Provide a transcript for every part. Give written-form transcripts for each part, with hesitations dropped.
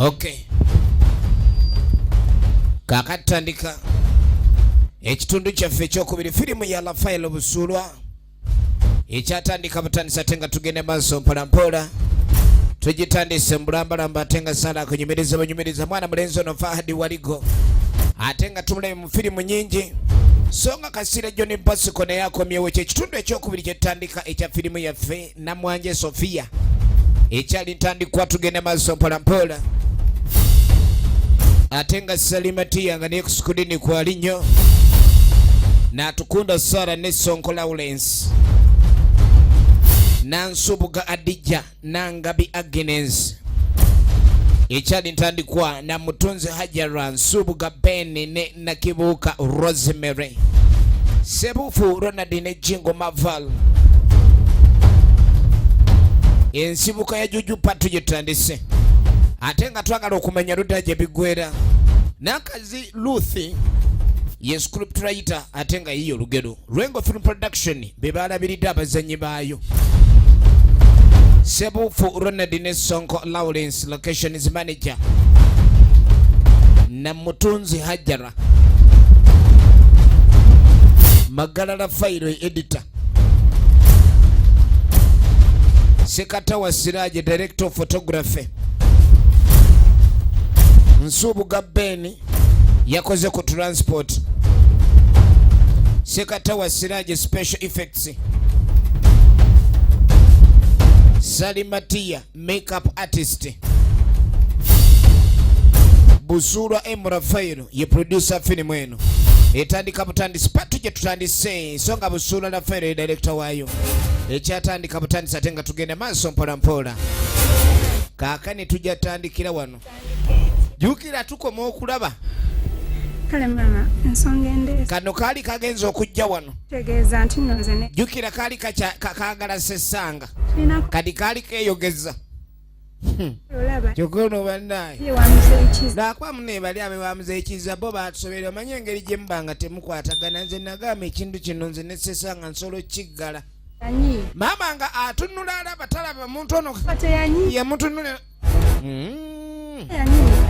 Okay, kaakati tandika ekitundu kyaffe ekyokubiri, firimu ya Rafael Busuulwa ekyatandika butandisa, ate nga tugenda maaso mpolampola. Tugitandise mubulambalamba, ate nga Sala akunyumiriza bunyumiriza mwana mulenzi ono Fahadi Waligo, ate nga tumulabe mu firimu nyingi. So nga Kasira John Bosco naye akomyewo. Kyekitundu ekyokubiri kyetutandika ekya firimu yaffe Namwanje Sofia ekyali ntandikwa. Tugenda maaso mpolampola, ate nga Salimatiya nga naye ku screen kwali nnyo n'atukunda Sara ne Sonko Lawrence, Nansubuga Adija, Nangabi Agnes. Ekyali ntandikwa na Mutunzi Hajara, Nsubuga Ben ne Nakibuuka Rosemary, Sebufu Ronald ne Jingo Maval. Ensibuka ya Juju Patu gyetutandise, ate nga twagala okumanya ludda gye biggwera. Nakazi Luth ye script writer, ate nga yiyo olugero. Lwengo Film Production be balabiridde abazannyi baayo: Sebufu Ronald ne Sonko Lawrence, locations manager na Mutunzi Hajara, Magalala Fairo editor, Sekatawa Siraje director of photography, Nsubuga Ben yakoze ku transport, Sekatawa Siraje special effects, Salimatiya makeup artist, Busuulwa M Rafael ye producer. Firimu eno etandika butandisi patu gye tutandise, so nga Busuulwa Rafael ye director waayo. Ekyatandika butandisi, ate nga tugenda maaso mpola mpola. Kaakani tujja tandikira wano. Jjukira tukoma okulaba. Kale maama, ensonga endeese Kano kaali kagenza okujja wano. Tegeeza nti nno nze ne Jjukira kaali kaagala sessanga. Tulina. Kati kaali keeyogeza. Olaba. Kyokka ono bannaaye. Ye wamuzeeyi Kiza. Naakwamu ne bali abewamuza ekiza bo batusobera. Omanye engeri gye muba nga temukwatagana. Nze nagamba ekintu kino, nze nesesanga nsobola okukiggala. Yanyiiga. Maama nga atunula, alaba talaba muntu ono. Teyanyiiga. Yamutunula. Yanyiiga.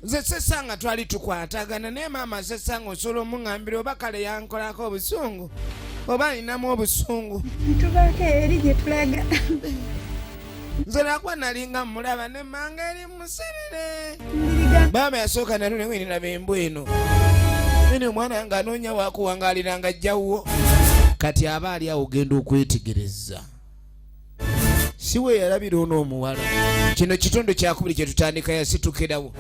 Nze sesanga twali tukwatagana, naye maama sesanga osobola omuŋŋambira oba kale yankolako obusungu oba alinamu obusungu. Tubaako eri gye tulaga. Nze nakuba nalinga mulaba ne manga eri muserere. Ndiriga. Maama yasooka natunewiniraba embwa eno ene, omwana nga anoonya wakuwangalira nga ajjawwo. Kati aba ali awo ogenda okwetegereza si we yalabira ono omuwala. Kino kitundu kyakubiri kyetutandika. Yasitukirawo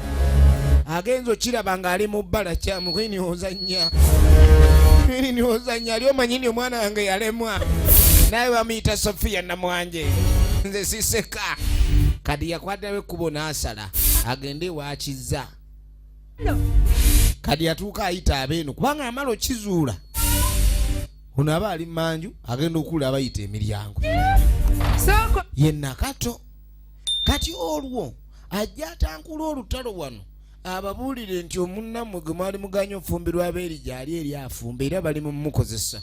agenza okiraba ng'ali mu bbala kyamukwini ozannya kwini ozannya ali omanyini omwana wange yalemwa naye bamuyita Sofiya Namwanje. Nze siseka. Kati yakwatirawo ekkubo n'asala agende ewakiza. Kati yatuuka ayita abeeno kubanga amala okizuula ono aba ali manju, agenda okula abayita emiryango. Sooko. Ye Nakato kati olwo ajja atankula olutalo wano ababuulire nti omunnammwe gwe mwali muganye ofumbirwa abeeri gyali eri afumba era bali mu mukozesa.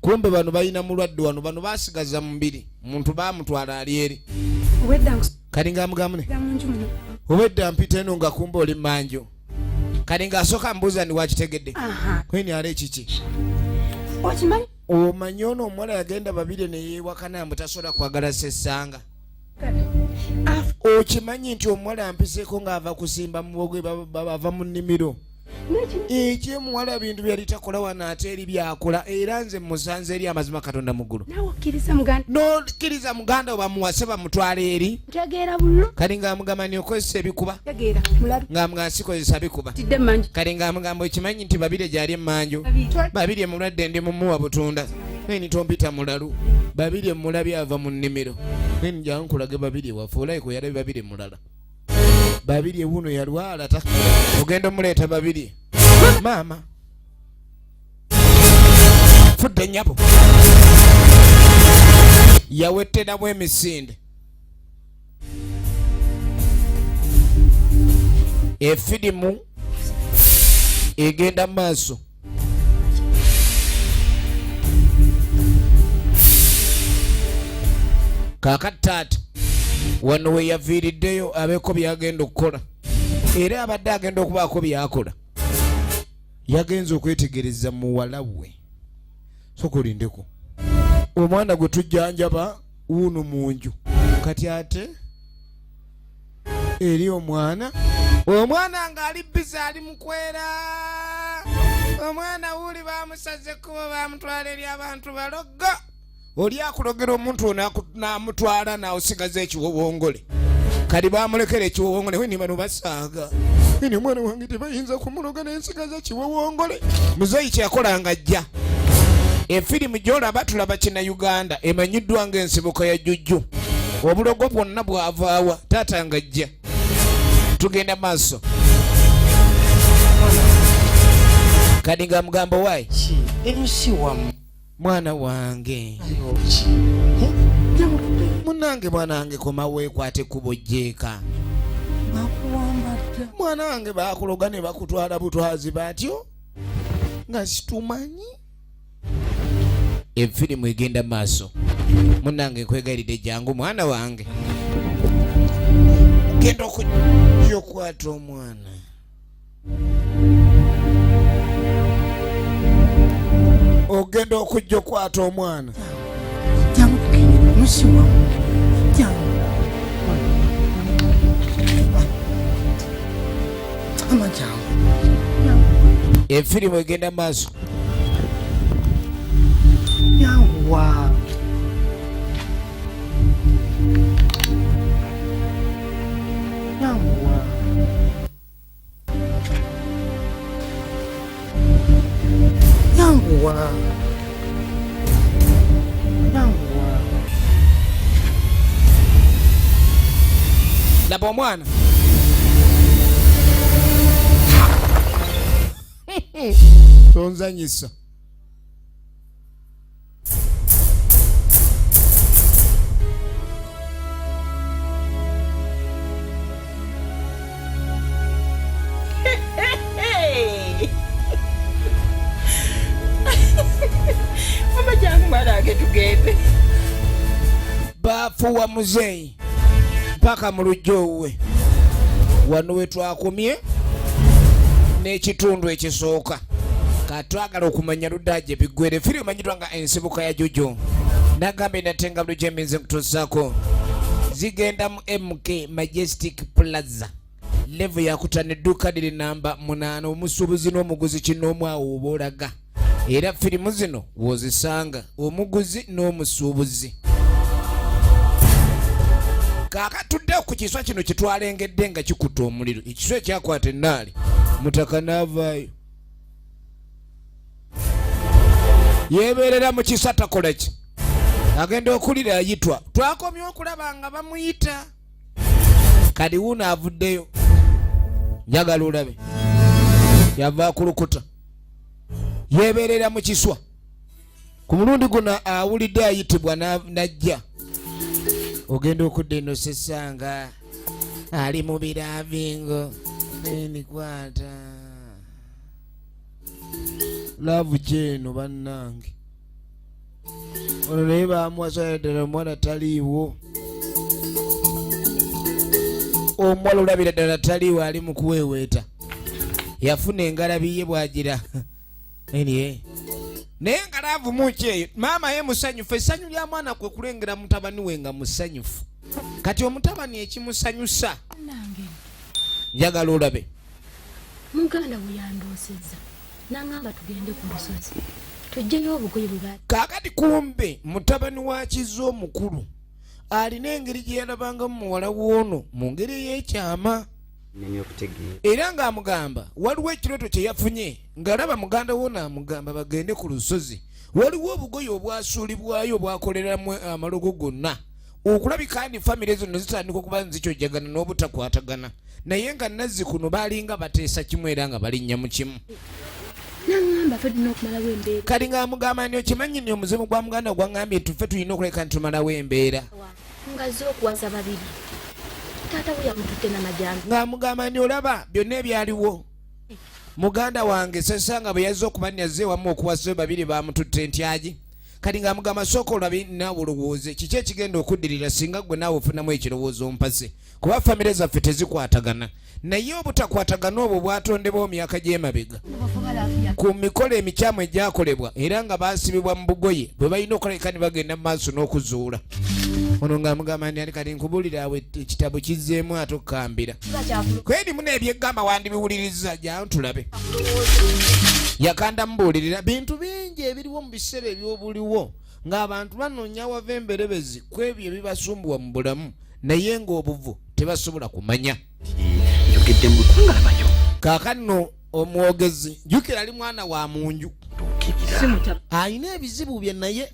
Kumbe bano balina mulwadde wano, bano basigaza mubiri muntu bamutwala ali eri. Obwedda Kati ngaamugamune nkusiga mu nju muno. Obwedda mpita eno nga kumbe oli manju. Kati ng'asooka mbuuza ndi wakitegedde. Aha. Kwini ala ekiki? Okimanyi. Omanyi ono omuwala yagenda babiri neyewakana mbu tasobola kwagala sessanga. Afu. Okimanyi nti omuwala ampiseeko ng'ava kusimba muwogo, ava mu nnimiro ekyemuwala bintu byali takola wano ate eri byakola, era nze musanze eri amazima Katonda mu ggulu. Naawe okkiriza muganda. Nokkiriza muganda we bamuwase bamutwala eri. Ntegeera bullo. Kati ng'amugamba ni okozesa ebikuba. Ntegeera mulabi. Ng'amugamba sikozesa bikuba. Tidde manju. Kati ng'amugamba okimanyi nti Babire gyali emmanju, Babirye mulwadde, ndi mumuwa butunda neni tompita mulalu. Babirye mulabi ava mu nnimiro neni jankulage Babirye wafe olayiko yalabi Babirye mulala. Babirye wuno yalwala ta ogenda omuleeta Babirye maama fudde nyabo yawetteramu emisinde. Efirimu egenda maaso. Kaakati taata Wano we yaviiriddeyo abeeko byagenda okukola, era abadde agenda okubaako byakola. Yagenze okwetegereza muwala we. Sokolindeko omwana gwe tujjanjaba wuuno mu nju, kati ate eri omwana omwana ng'ali biza ali mukwera. Omwana wuuli bamusaze ekkubo, bamutwala eri abantu balogo. Oli akulogera omuntu ono n'amutwala n'osigaza ekiwowongole. Kati bamulekera ekiwowongole. Weni bano basaaga eni omwana wange tebayinza kumuloga nensigaza kiwowongole. Muzeeyi kyeyakola nga ajja efirimu gyolaba tulaba kina Uganda emanyiddwa ng'ensibuko ya jujju. Obulogo bwonna bwavaawa taata nga ajja. Tugenda maaso kadi nga mugambo wayi mwana wange munange, mwana wange koma weekwate ekkubo jjeeka. Mwana wange bakuloga ne bakutwala butwazi batyo nga situmanyi. Efirimu egenda maaso. Munange nkwegayiridde jangu mwana wange, genda okujja okwata omwana. Ogenda okujja okwata omwana. Jangu tugende musiwa, jangu ama, jangu. Efirimu egenda maaso. Yanguwa, yanguwa, yanguwa, yanguwa. Laba omwana tonzanyisa. Hey! Mama, jangu mwana wange tugende. Bafuuwa muzeeyi mpaka mu lujja owuwe. Wano we twakomye n'ekitundu ekisooka. Katwagala okumanya ludda gye biggwere. Firimu emanyiddwa nga Ensibuka ya Juju, nagambye nate nga bulijjo eminze nkutuusaako zigenda mu MK Majestic Plaza, level yakutana, edduuka liri namba 8. Omusuubuzi n'omuguzi kinoomu awo oba olaga, era firimu zino w'ozisanga omuguzi n'omusuubuzi. Kaakatudde ku kiswa kino kyetwalengedde nga kikutte omuliro, ekiswa ekyakwata ennaali. Mutaka n'avaayo yeebeerera mu kisa, takola ki, agenda okulira ayitwa. Twakomye okulaba nga bamuyita. Kati wuuno avuddeyo, njagala olabe yava ku lukuta, yeebeerera mu kiswa. Ku mulundi guno awulidde ayitibwa n'ajja. Ogenda okudda eno sesanga ali mu biravingo enikwata love kyeno. Bannange, ono naye bamuwasa ddala, omwana taliiwo. Omuwala olabira ddala taliiwo, ali mu kuweeweeta. Yafuna engalabi ye bwagira enie, naye nga love muki eyo. Maama ye musanyufu, essanyu lya mwana kwe kulengera mutabani we nga musanyufu. Kati omutabani ekimusanyusa Nange njagala olabe. Muganda we yandoosezza n'aŋŋamba tugende ku lusozi tugyeyo obugoye bwe ba Kaakati kumbe mutabani wa Kizza omukulu alina engeri gye yalabangamu muwala w'ono mu ngeri ey'ekyama. Nemye okutegeera. Era ng'amugamba waliwo ekirooto kye yafunye ng'alaba muganda wo, n'amugamba bagende ku lusozi, waliwo obugoye obwasuulibwayo obwakoleramu amalogo gonna. Okulabika nti famire zino zitandika okuba nzikyojjagana n'obutakwatagana, naye nga nazzi kuno baalinga bateesa kimu era nga balinnya mu kimu. N'aŋŋamba ffe tulina okumalawo embeera. Kati ng'amugamba nti okimanyi nti omuzimu gwa muganda gwaŋŋambye nti ffe tulina okuleka nti tumalawo embeera. Nga zze okuwasa babiri, taata we yamututte n'amajambi. Ng'amugamba nti olaba byonna ebyaliwo, muganda wange sesanga bwe yazze okuba nti azze ewamu okuwasa babiri, bamututte ntyagi. Kati ng'amugamba, sooka olabe naawe olowooze kiki ekigenda okuddirira singa gwe naawe ofunamu ekirowoozo mpase, kuba famire zaffe tezikwatagana. Naye obutakwatagana obwo bwatondebwawo myaka gy'emabega ku mikolo emikyamu egyakolebwa, era nga baasibibwa mu bugoye bwe balina okulabika ne bagenda mu maaso n'okuzuula. Ono ng'amugamba nti, "Ali kati nkubuulira awo ekitabo kizzeemu ate okukambira kwerimu n'ebyeggamba wandibiwuliriza jantulabe." Yakanda mubuulirira bintu bingi ebiriwo mu biseera ebyobuliwo, ng'abantu banoonya wava emberebezi ku ebyo ebibasumbuwa mu bulamu, naye ng'obuvu tebasobola kumanya. Njogedde mu kubanga labayo. Kaakano omwogezi, jjukira ali mwana wa munju. Tuukirira. Alina ebizibu bye, naye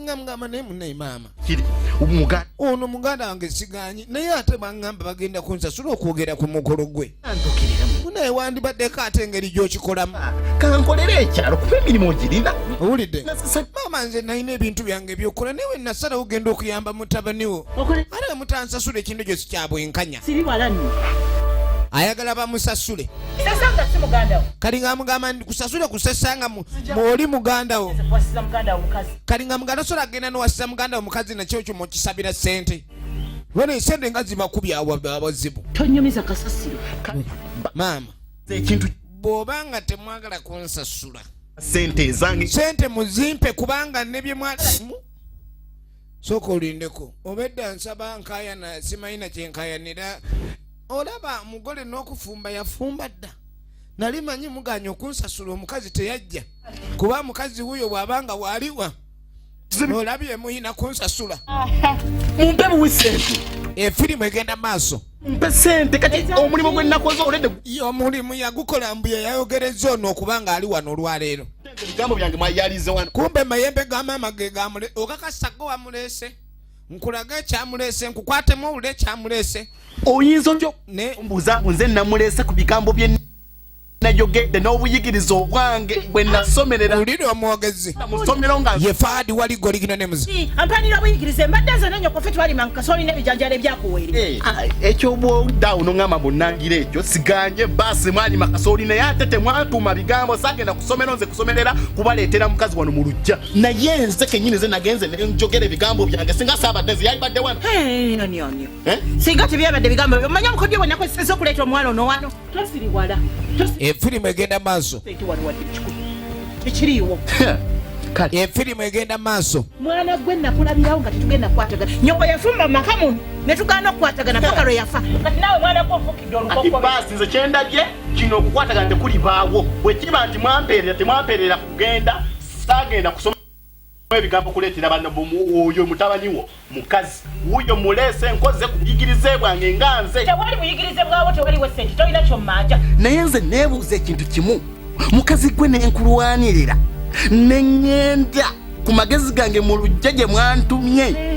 ngamugamba, naye munaye maama, Kiri omuganda. Ono muganda wange siganyi, naye ate baŋŋamba bagenda kunsasula okwogera ku mukolo gwe. Ntukirira. Munaye wandibaddeko ate engeri gy'okikolamu. Kankolere ekyalo kuba emirimu girina. Owulidde maama, nze nalina ebintu byange ebyokukola, naye we nasalawo ogenda okuyamba mutabani wo, ate we mutansasula ekintu ekyo sikyabwenkanya. Siri wala nno. Ayagala bamusasule. Sesanga si muganda wo. Kali nga mugamba nti kusasule kusesanga mwoli muganda wo. Kuwasiza muganda wo mukazi. Kali nga muganda osobola agenda nowasiza muganda wo mukazi, nakyo kyo mukisabira sente, bona esente nga zibakubya abazibu. Tonyumiza kasasiro. Maama, ekintu bw'oba nga temwagala kunsasula, sente ezange. Sente muzimpe, kubanga nebyemwa sooka olindeko obedda nsaba nkayana, simanyi kyenkayanira. Olaba mugole n'okufumba yafumba dda. Nali manyi muganya okunsasula, omukazi teyajja, kuba mukazi wuyo bw'abanga waaliwa olabye muyina kunsasula. Mumpe buwi sente. Efirimu egenda maaso. Mumpe sente kati, omulimu gwe nakoze oledde. Ye omulimu yagukola mbuye yayogereza ono okuba nga ali wano olwaleero. Ebigambo byange mwayalize wano. Kumbe mayembe ga maama ge gamule. Okakasa go wamuleese? Nkulaga ekyamuleese, nkukwatemu owule ekyamuleese. Oyinza otyo ne mbuuza nze namuleese ku bigambo bye nayogedde n'obuyigirize obwange bwe nasomerera Wulira omwogezi. mu ssomero nga Ye Faadi wali goligino ne muzi. Ampanira obuyigirize, mbadde nze nenyoko ffe twalima kasooli n'ebijanjalo ebyakuweerera. Eh, ah, ekyobwodaawo noŋŋamba munangira ekyo siganye baasi mwalima kasooli, naye ate temwatuuma bigambo. Sagenda kusomero nze kusomerera kubaleetera mukazi wano mu lujja, naye nze kenyini nze nagenze nenjogera ebigambo byange. Singa saabadde nze yalibadde wano. Nonionio. Eh? Singa tebyabadde bigambo byo, manya omukodyo bwe nakozesezza okuleeta omuwala ono wano. Tosiriwala. Efirimu egenda maaso. Tosente wano wadde ekikumi tekiriiwo. Kale. Efirimu egenda maaso. Mwana gwe, nakulabirawo nga tetugenda kukwatagana. Nyoko yafumba mu maka muno ne tugaana okukwatagana paka lwe yafa. Kati naawe mwana gwe onfukidde Ati olukokkobe. Baasi nze kyendabye kino, okukwatagana tekulibaawo. Bwe kiba nti mwampeerera, temwampeerera kugenda, saagenda kusoma ebigambo kuleetera bano oyo mutabani wo mukazi wuyo muleese nkoze ku buyigirize bwange nga nze. Tewali buyigirize bwawo, tewaliwo sente, tolina kyommanja. Naye nze neebuuza ekintu kimu, mukazi gwe nenkulwanirira neŋŋenda ku magezi gange mu lujja gye mwantumye.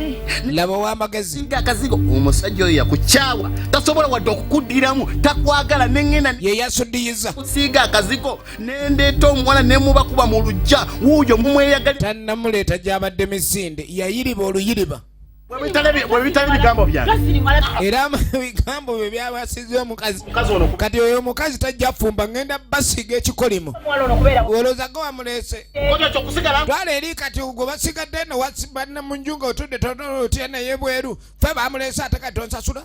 Laba ow'amagezi. Singa akazigo omusajja oyo yakukyawa, tasobola wadde okukuddiramu, takwagala, neŋŋenda ye yasudiyiza. Kusiiga akazigo nendeeta omuwala nemubakuba mu lujja, wuuyo mumweyagalira. Tannamuleeta gyabadde misinde, yayiriba oluyiriba. Bwe bitali bigambo byange. Tosiriwala. Era ebigambo bye byabasiza omukazi. Omukazi ono. Kati oyo omukazi tajja fumba, ngenda basiiga ekikolimo. Omuwala ono kubeera. Olowooza ge wamuleese? Kodyo kyokusigala. Twala eri kati gwe basigadde eno banna mu nju nga otudde otya, naye bweru fe bamuleese, ate kati tonsasula.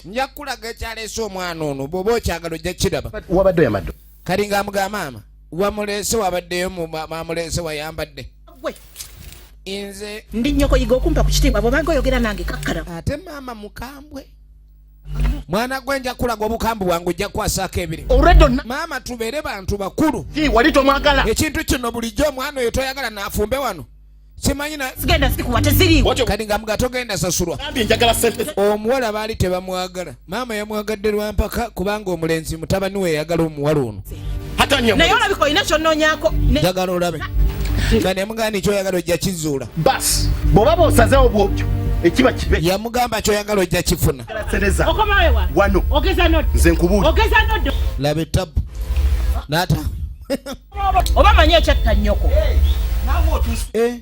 Nja kukulaga ekyaleese omwana ono, bw'oba okyagala ojja kiraba. Wabadde oyamadde. Kali ng'amugamba, maama wamuleese, wabaddeyo bamuleese wayambadde. Gwe. Nze. Ndi nnyoko, yiga okumpa ku kitiibwa. Bw'obanga oyogera nange kakkala. Ate maama mukambwe, mwana gwe nja kulaga obukambwe bwange, ojja kukwasaako ebiri. Olwedde onna. Maama, tubeere bantu bakulu. Wali tomwagala. Ekintu kino bulijjo omwana oyo toyagala naafumbe wano, simanyi na Sigenda sikuwa, teziriiwo. Watyo. Kati nga muga togenda sasulwa. Gambye njagala sente. Omuwala baali tebamwagala, maama yamwagadde lwampaka, kubanga omulenzi mutabani we yayagala omuwala ono. Hatanya. Naye olabika olina kyonnoonyaako. Njagala olabe nga nemugamba ni kyoyagala ojja kizuula. Basi bw'oba bw'osazeewo bwotyo, ekiba kibe. Yamugamba kyoyagala ojja kifuna. Sereza. Okomawe wa? Wano. Ogeza noddo. Nze nkubuulira. Ogeza noddo. Laba ettabu nata. Oba manyi ekyatta nnyoko. Eh,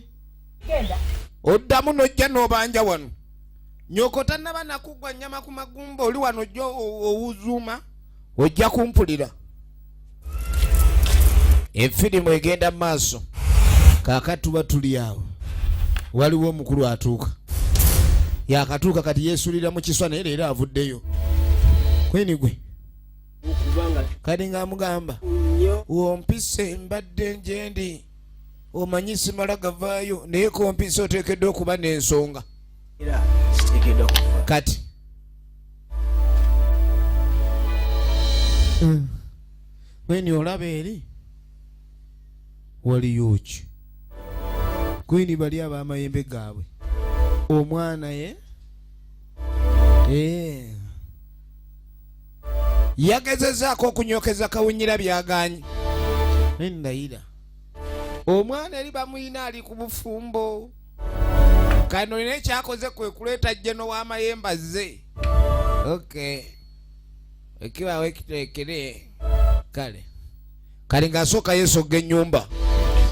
Genda. Oddamu nojja n'obanja wano, nyoko tannaba nakugwa nnyama ku magumba, oli wano ojja owuzuuma, ojja kumpulira. Efirimu egenda mu maaso. Kaakati tuba tuli awo, waliwo omukulu atuuka, yakatuuka kati yeesulira mu kiswa, naye leero avuddeyo kweni gwe kati ng'amugamba wompise mbadde njendi omanyi simala gavaayo, naye kompisa oteekeddwa okuba n'ensonga. Kati weni olaba eri waliyo ki kwini bali ab'amayembe gaabwe omwana ye yagezezaako okunyokeza kawunyira byaganye nendayira omwana eri bamuyina ali ku bufumbo kano olina ekyakoze kwe kuleeta jjeno w'amayembe azze. Okay, ekibawo ekiteekere kale kale ng'asooka yeesogga ennyumba.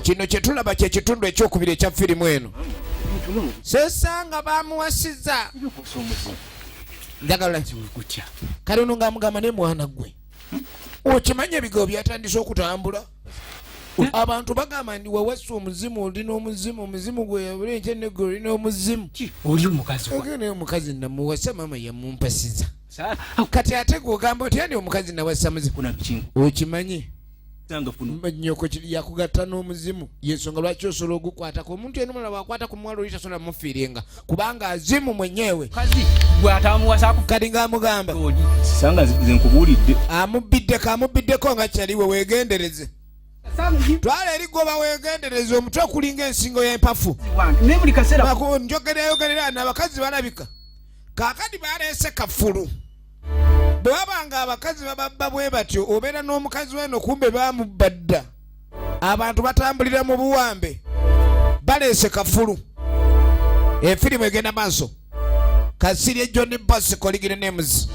Kino kye tulaba kye kitundu ekyokubiri ekya firimu eno. Sesanga bamuwasiza njagala kale ono ng'amugamba ne mwana gwe okimanyi ebigambo byatandise okutambula. Abantu bagamba nti wawasa omuzimu, oli n'omuzimu, omuzimu gwe yabula enkya neggulo oli n'omuzimu. Oli omukazi wa- Naye omukazi namuwasa, maama yamumpasiza. Kati ate gwogamba otya nti omukazi nawasa muzimu? Kuna kingu. Okimanyi Sanga kuno. Nnyoko yakugatta n'omuzimu, yensonga lwaki osobola ogukwatako. Omuntu yenna omulala bw'akwata ku muwala oli tasobola mufiiringa kubanga azimu mwenyewe. Kazi gw'atamuwasa aku- Kati ng'amugamba Oli. Sanga nze nkubuulidde. Amubiddeko, amubiddeko nga kyaliwe. Weegendereze, twala eri goba, weegendereze omutwe okulinga ensingo y'empafu. Naye buli kaseera Njogererayogerera n'abakazi balabika kaakati baleese kafulu. Bwe baba nga abakazi bababba bwe batyo, obeera n'omukazi weno kumbe bamubba dda. Abantu batambulira mu buwambe, baleese kafulu. Efirimu egenda maaso. Kasirye John Bosco ligire names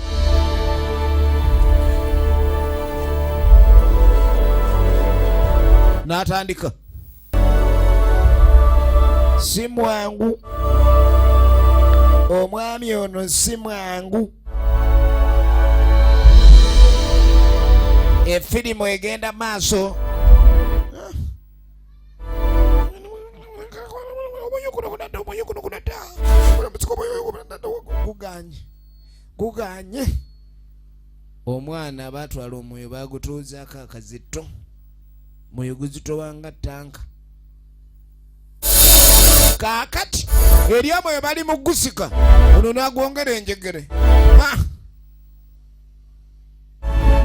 n'atandika. Si mwangu omwami ono, si mwangu. Efirimu egenda maaso. Guganye, guganye. Omwana batwala omwoyo bagutuuzaako akazito, mwoyo guzitowanga ttanka. Kaakati eri omwoyo bali mu gusika, ono n'agwongera enjegere. Ah!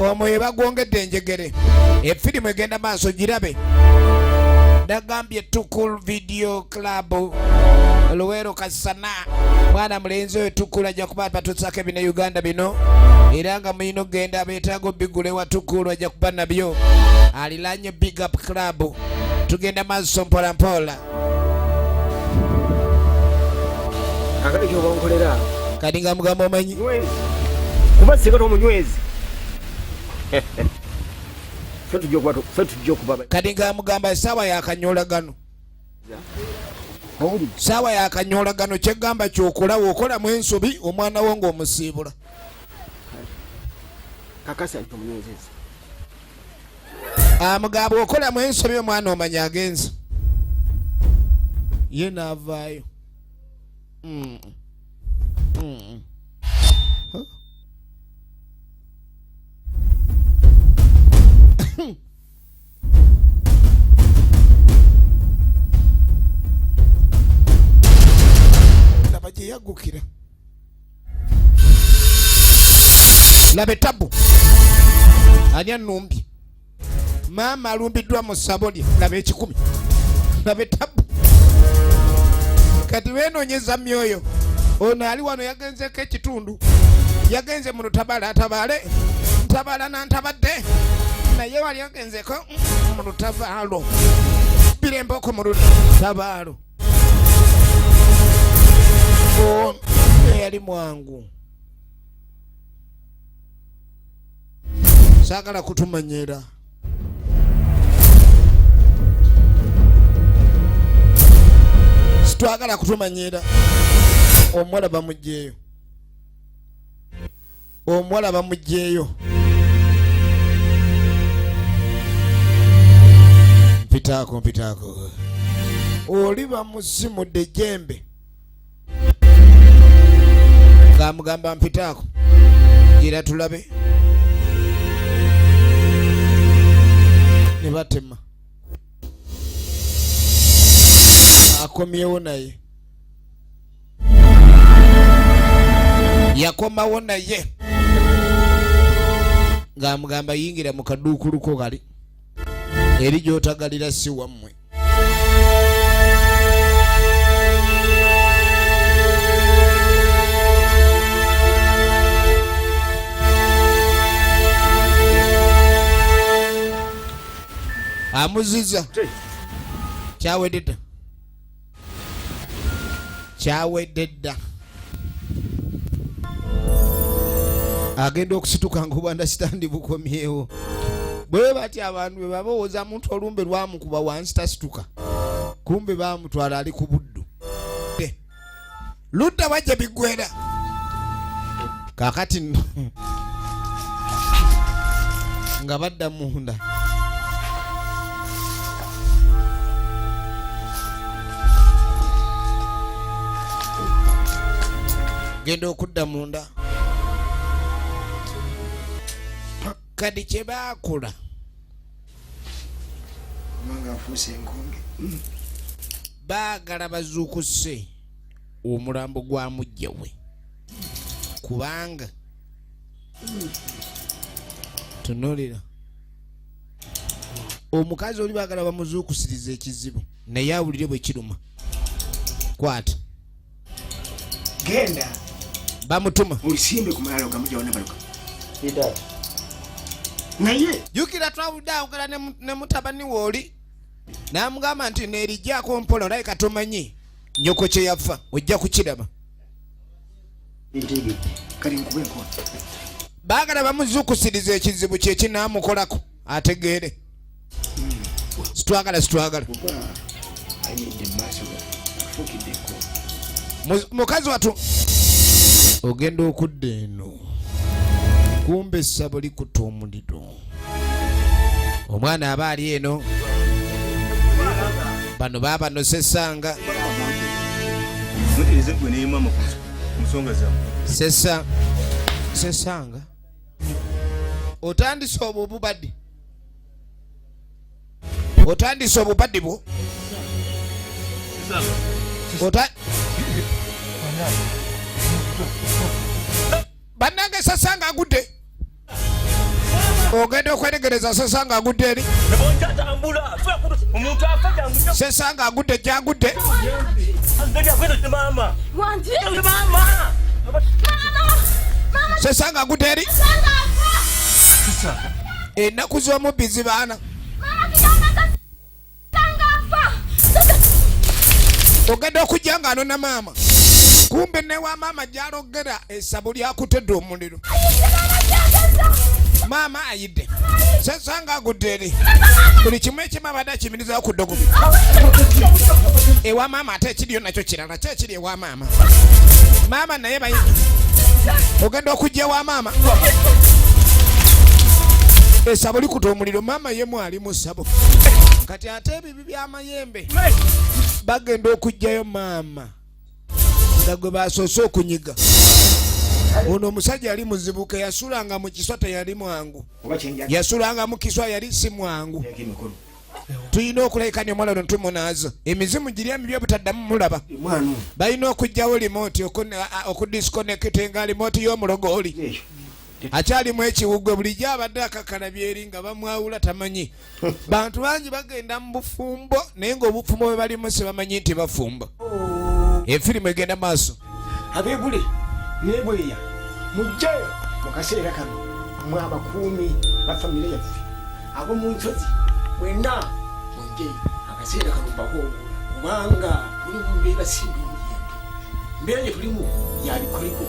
Omwoyo bagwongedde enjegere. Efirimu egenda maaso, girabe. Nagambye Tukul Video Club, Luwero Kasana, mwana mulenzi oyo Tukul ajja kuba batusaako ebino Uganda bino, era nga mulina okugenda abeetaaga obigula ewa Tukul, ajja kuba nabyo alilanye. Big Up Club, tugenda maaso mpola mpola. Kakati kyoba nkolera. Kati nga mugamba omanyi nywezi, kuba singa tomunywezi ffe tujja okuba ffe tujja okuba Kati nga mugamba essaawa yakanyolagano, saawa yakanyolagano. Kyegamba kyokola, wokolamu ensobi omwana wo ng'omusiibula. Kakasa nti omunywezeza. Amugamba okolamu ensobi omwana omanya agenze ye n'avaayo. Huh? Laba gye yaggukira, laba etabu. Ani anumbye? Maama alumbiddwa mu ssabo lye. Laba ekikumi, laba etabu. Kati beenoonyeza myoyo. Ono ali wano yagenzeko ekitundu, yagenze mu lutabala atabaale ntabala nantabadde, naye wali agenzeko mu lutabaalo biremboko mu lutabaalo. Ono eyali mwangu, saagala kutumanyira. Sitwagala kutumanyira. Omuwala bamugjeeyo, omuwala bamugjeeyo. Mpitaako, mpitaako. Oli bamusimudde ejjembe ng'amugamba mpitaako gira tulabe ne batema akomyewo naye yakomawo naye ng'amugamba yingira mu kaduukuluko kali eri gy'otagalira si wammwe. Amuziza kyawedde dda, kyawedde dda. Agenda okusituka nga obwandasitandi bukomyewo. Bwe batyo abantu bwe babowooza muntu olumbe lwamukuba wansi tasituka, kumbe bamutwala ali ku buddu ludda wajja biggwera. Kakati nno nga badda munda genda okudda munda kati kye baakola Omanga afuuse enkonge. Baagala bazuukuse omulambo gwa mujja we kubanga tunulira omukazi oli, baagala bamuzuukusiriza ekizibu naye awulire bwe kiruma. Kwata. Genda. Bamutuma. Olisimbe ku malaalo gamujjawo nabaluka. Naye jjukira twawudde awogera ne mutabani we oli n'amugamba nti neerijjaako mpola, olabika tomanyi nnyoko kye yafa, ojja kukiraba. Kati nkuba enkola. Baagala bamuzuukusiriza ekizibu kye kinaamukolako ategeere. Sitwagala, sitwagala. Oba ayimiridde mu maaso afuukidde enkola. Mukazi watu ogenda okudda eno kumbe essabo likuta omuliro, omwana aba ali eno, bano baabano sesanga. Mutereze gwe ne maama ku nsonga zammwe. Sesa sesanga otandise obwo obubadde, otandise obubadde bwo. Ota bannange, sesanga agudde, ogenda okwetegereza sesanga agudde eri. Omuntu afa jangu. Sesanga agudde, gyagudde. Maama. Wangi. Maama. Sesanga agudde eri. Ennaku z'omubbi zibaana. Ogenda okujja nga anona maama, kumbe newa maama gyalogera essabo lyakutedde omuliro, maama ayidde, sesanga agudde eri, buli kimu ekimu abadde akiyimirizawo ku ddogobi ewa maama, ate ekiriyo nakyo kirala kyekiri ewa maama. Maama naye bayi ogenda okujja ewa maama essabo likuta omuliro, maama ye mwali mu ssabo. Kati ate ebibi by'amayembe bagenda okugjayo maama nga gwe basoose okunyiga. Ono omusajja yali muzibu, ke yasulanga mu kiswa teyali mwangu. Oba kyenjagala. Yasulanga mu kiswa, yali si mwangu. Emikono. Tulina okulabika ni omwana ono tumunaza emizimu giri emibi obutaddamu mulaba. Omwana ono. Balina okugjawo remote, okudisconnectinga remote y'omulogo oli. Ekyo. Akyalimu ekiwugwe, bulijjo abadde akakalabya eri nga bamwawula tamanyi. Bantu bangi bagenda mu bufumbo naye ng'obufumbo bwe balimu sibamanyi nti bafumba. Efirimu egenda maaso. Ab'ebule n'ebweya mujje mu kaseera kano, mwe abakuumi ba famire yaffe ab'omu nsozi mwenna mujje akaseera kano mbakoowoola, kubanga muli mu mbeera si nnungi yadde. Mbeera gye tulimu ya bikoliko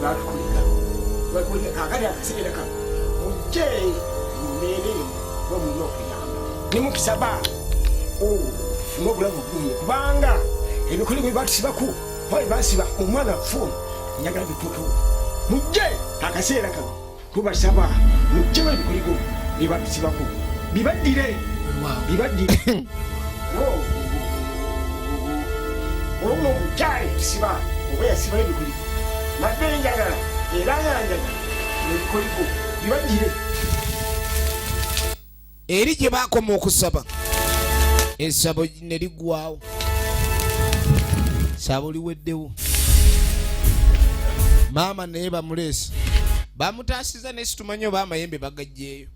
batukoleka bakoleka. Kaakati akaseera kano mujje mu mbeera eno kuba mulina okuyamba ne mukisaba tufune obulamu obulungi, kubanga ebikoliko bye batusibako oba bye basiba omwana waffe njagala bituukewo. Mujje akaseera kano tubasaba mujjewo ebikoligo bye batusibako bibaddire, bibaddire. Olwo omukyala ekisiba oba yasibayo ebikoligo, mbadde njagala era nga njagala ebikoligo bibajjire. Eri gye baakoma okusaba, essabo ne liggwawo, sabo liweddewo. Maama naye bamuleese, bamutaasiza, naye situmanyi oba amayembe bagajjeeyo.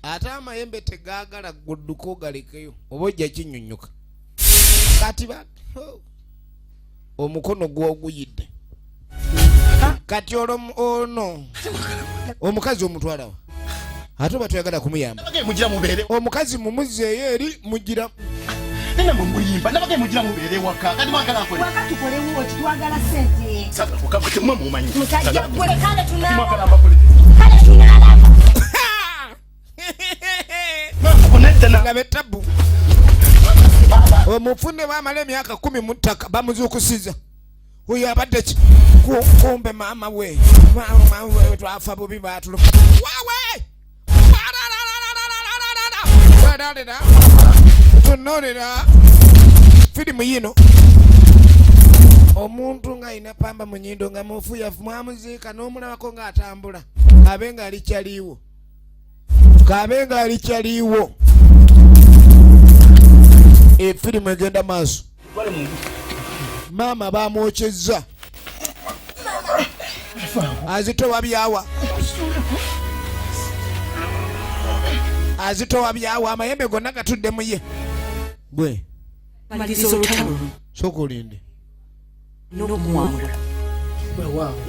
Ate amayembe tegaagala gudduka ogalekeyo, oba ojja kinyunyuka. Kati ba oh, omukono gwoguyidde. Kati olwo ono omukazi omutwalawa? Ate oba toyagala kumuyamba? Nabagaye mugira mubeere. Omukazi mumuzzeeyo eri mugira. Nina mwe mulimba. Nabagaye mugira mubeere waka. Kati mwagala nkole. Waka tukolewo ki? Twagala sente. Sasa mukama mwe mumanyi. Musajja gwe, kale tunaalaba. Mwagala mbakole. Kale tunaalaba. Laba ettabu, omufu ne bamala emyaka 10 mu ttaka bamuzuukusiza. Oyo abadde ki? Kumbe maama we, maama we, twafa bubi, batulu wawe weralira tunonera firimu yino. Omuntu ng'alina pamba mu nyindo nga mufu, yafu, mwamuziika n'omulabako ng'atambula, kabe nga alikyaliwo, kabe nga alikyaliwo. Efirimu egenda maaso. Maama bamwokyezza, azitowa byawa, azitowa byawa, amayembe gonna gatudde muye gwe. Maliriza olutalo. Sooka olinde. N'okumuwangula.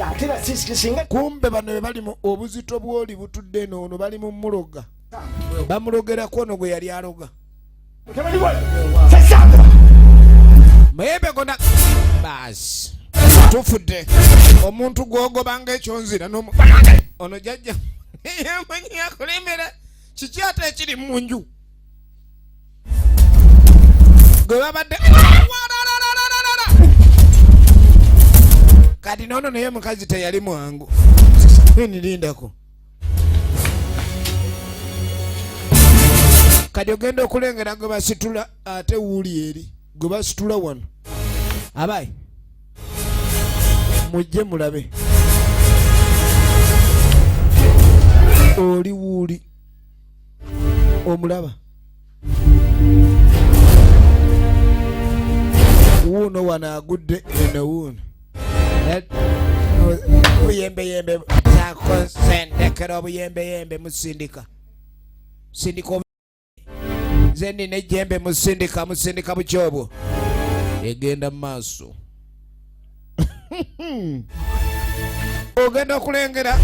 Ate era singa Kumbe bano be bali mu obuzito bwoli butudde eno, ono bali mu muloga, bamulogerako ono gwe yali aloga. Mutabani wange sasanga. Mayembe gonna baasi, tufudde. Omuntu gwogobanga ekyonzira nomu ono jajja yamanyi akulembera kiki ate ekiri mu nju gwe babadde. Kati nono naye mukazi teyali mwangu, nirindako. Kati ogenda okulengera gwe basitula, ate wuuli eri gwe basitula wano. Abayi mujje mulabe oli wuuli omulaba wuuno wano agudde eno wuuno. Obuyembeyembe zakosendekera, obuyembeyembe musindika sindika nze nina ejjembe, musindika musindika bukyobwo egenda mu maaso. Ogenda okulengera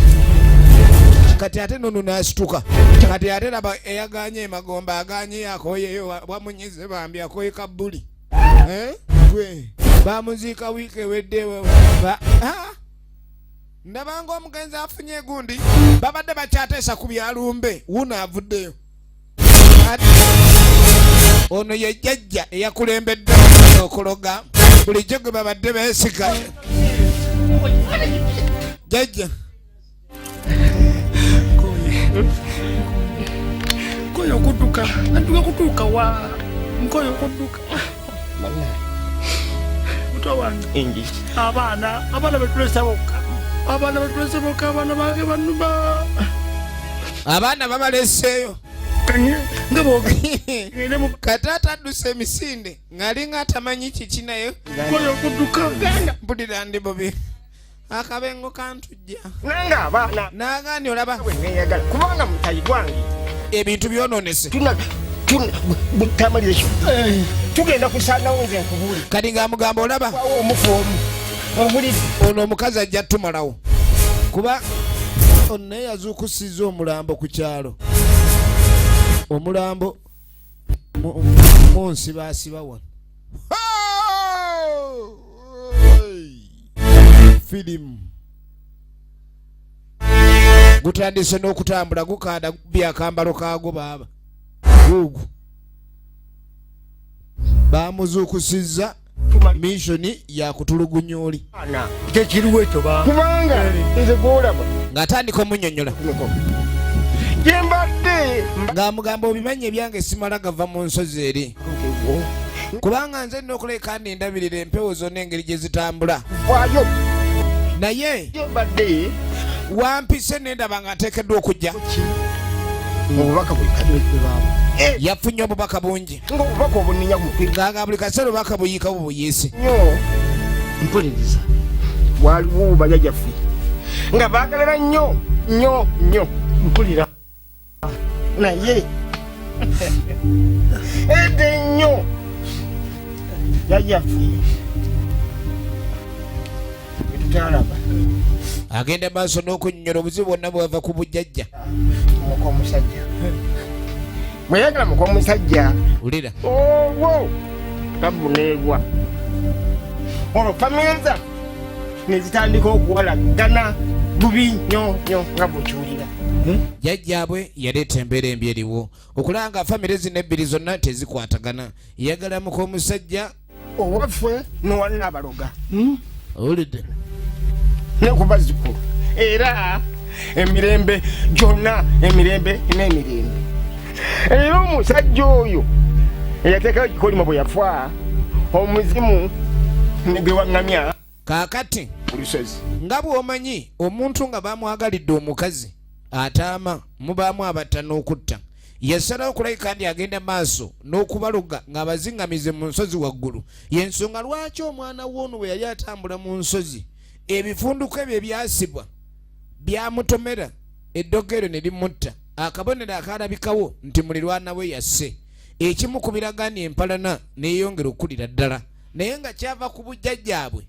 kati ate nono nasituka. Kati ate laba eyaganye emagombe, aganye, akoyeyo, wamunyize bambi, akoye kabbuli. Eh? Gwe bamuziika wiiki ewedde. Ndabanga omugenzi afunye egundi, babadde bakyateesa ku byalumbe, wuno avuddeyo. Ono ye jjajja eyakulembedde okuloga bulijjo gwe babadde beesiga. Jjajja. Nkoye okudduka, adduka kutuuka wa? Nkoye okudduka. Muto wange, abaana betulese bokka, abaana betulese bokka, abaana bange banuma. Abaana babaleseeyo. Nga bogende mu Kati atadduse emisinde ng'alinga atamanyi kiki naye. Nkoye okudduka. Mpulira ndi bubi, akabengo kantujja. Nange abaana N'agandi olaba bwe neeyagala kubanga mutayi gwange. Ebintu byononese. Butamalira tugenda kusaanawo, nze nkubuuli. Kati ng'amugamba olaba wawo omufu omu obuliri. Ono omukazi ajja tumalawo, kuba ono naye yazuukusiza omulambo ku kyalo, omulambo munsi basiba wano. Firimu gutandise n'okutambula, gukanda gubya akambalo kaago. Baaba guugu bamuzuukusizza, mission yakutulugunya oli. Tekiriwo ekyo ba. Kubanga nze gwolaba Ng'atandika omunyonyola. Gyembadde. Ng'amugamba obimanyi ebyange simala gava mu nsozi eri. Kubanga nze nina okuleka ndi ndabirira empewo zonna engeri gye zitambula. Vaayo. Naye Mbadde wampise nendaba nga nteekeddwa okujja. Obubaka bwe baaba. Yafunye obubaka bungi. Ng'obubaka obuninya mutwe. Ng'aga buli kaseera obubaka buyiika bubuyiisi. Nnyo. Mpuliriza. Waliwo bajjajjaffe nga baagalana nnyo nnyo nnyo. Mpulira. Naye edda ennyo jjajjaffe etutaalaba. Agenda maaso n'okunnyonnyola obuzibu bwonna bwava ku bujjajja. Muka omusajja bwe yagala muka omusajja. Wulira. Olwo tabuneegwa olwo famire zaffe ne zitandika okuwalagana bubi nnyo nnyo nga bw'okiwulira. Jjajjaabwe yaleeta embeera embi eriwo okulaba nga famire zino ebbiri zonna tezikwatagana. Yagala muka omusajja owaffe n'owanna abaloga. Owulidde? Ne ku bazzukulu era emirembe gyonna, emirembe n'emirembe. Era omusajja oyo eyateekayo ekikolimo bwe yafa, omuzimu ne gwe waŋŋamya Kaakati ku lusozi. Nga bw'omanyi omuntu nga bamwagalidde omukazi ataama mubaamu abatta n'okutta. Yasalawo okulabika nti agenda maaso n'okubaloga ng'abaziŋŋamize mu nsozi waggulu. Y'ensonga lwaki omwana w'ono bwe yali atambula mu nsozi ebifunduko ebyo ebyasibwa byamutomera eddogo eryo ne limutta. Akabonero akaalabikawo nti mulirwana we yasse. Ekimu ku biraga nti empalana neeyongera okukulira ddala naye nga kyava ku bujjajjaabwe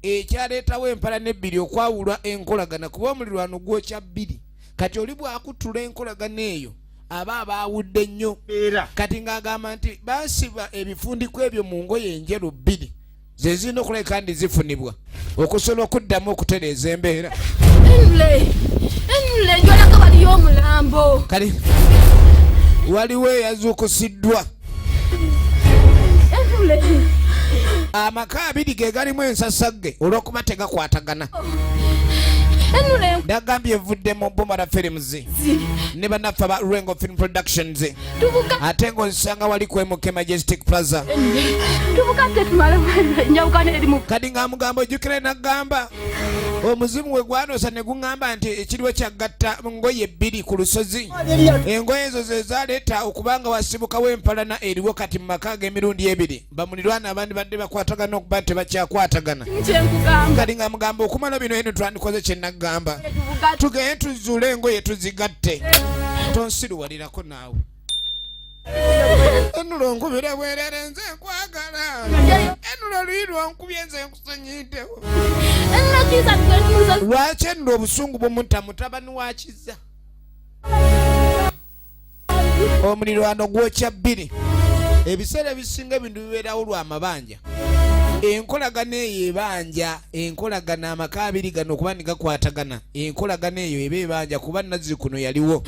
ekyaleetawo empalana ebbiri okwawulwa enkolagana kuba omulirwano gwokya bbiri. Kati oli bw'akutula enkolagana eyo aba abaawudde nnyo. Era kati ng'agamba nti baasiba ebifundiko ebyo mu ngoye enjeru bbiri ze zirina okulabika nti zifunibwa okusobola okuddamu okutereeza embeera. Enule, enule, njolako waliyo omulambo. Kale waliwo eyazuukusiddwa. Enule. Amaka abiri ge galimu ensasagge olw'okuba tegakwatagana. Enule. Nagambye evudde mu Bumara Films ne bannaffe aba Rengo Film Productions. Tubuka. Ate ng'ozisanga wali ku MK Majestic Plaza. Tubuka tetumala njawukana eri mu Kati ng'amugamba ojjukira nagamba omuzimu we gwanosa ne guŋŋamba nti ekiriwo kyagatta ngoye bbiri ku lusozi. Engoye ezo ze zaleeta okubanga wasibukawo empalana eriwo kati mu maka ag'emirundi ebiri. Bamulirwana abandi badde bakwatagana okuba nti tebakyakwatagana. Kyenkugamba. Kati nga mugamba okumala bino eno twandikoze kye naggamba. Tubuka. Tugende tuzuule engoye tuzigatte. Tonsiruwalirako naawe. Enulo nkubira bwerere nze nkwagala. Enulo oluyi lwonkubye nze nkusonyiddewo. Enule kiza tugende. Lwaki enulo obusungu bumutta mutabani wa Kizza? Omulirwano gwokya bbiri. Ebiseera ebisinga ebintu bibeerawo lwa mabanja. Enkolagana eyo ebanja, enkolagana amaka abiri gano okuba ne gakwatagana, enkolagana eyo eba ebanja kuba nazzi kuno yaliwo.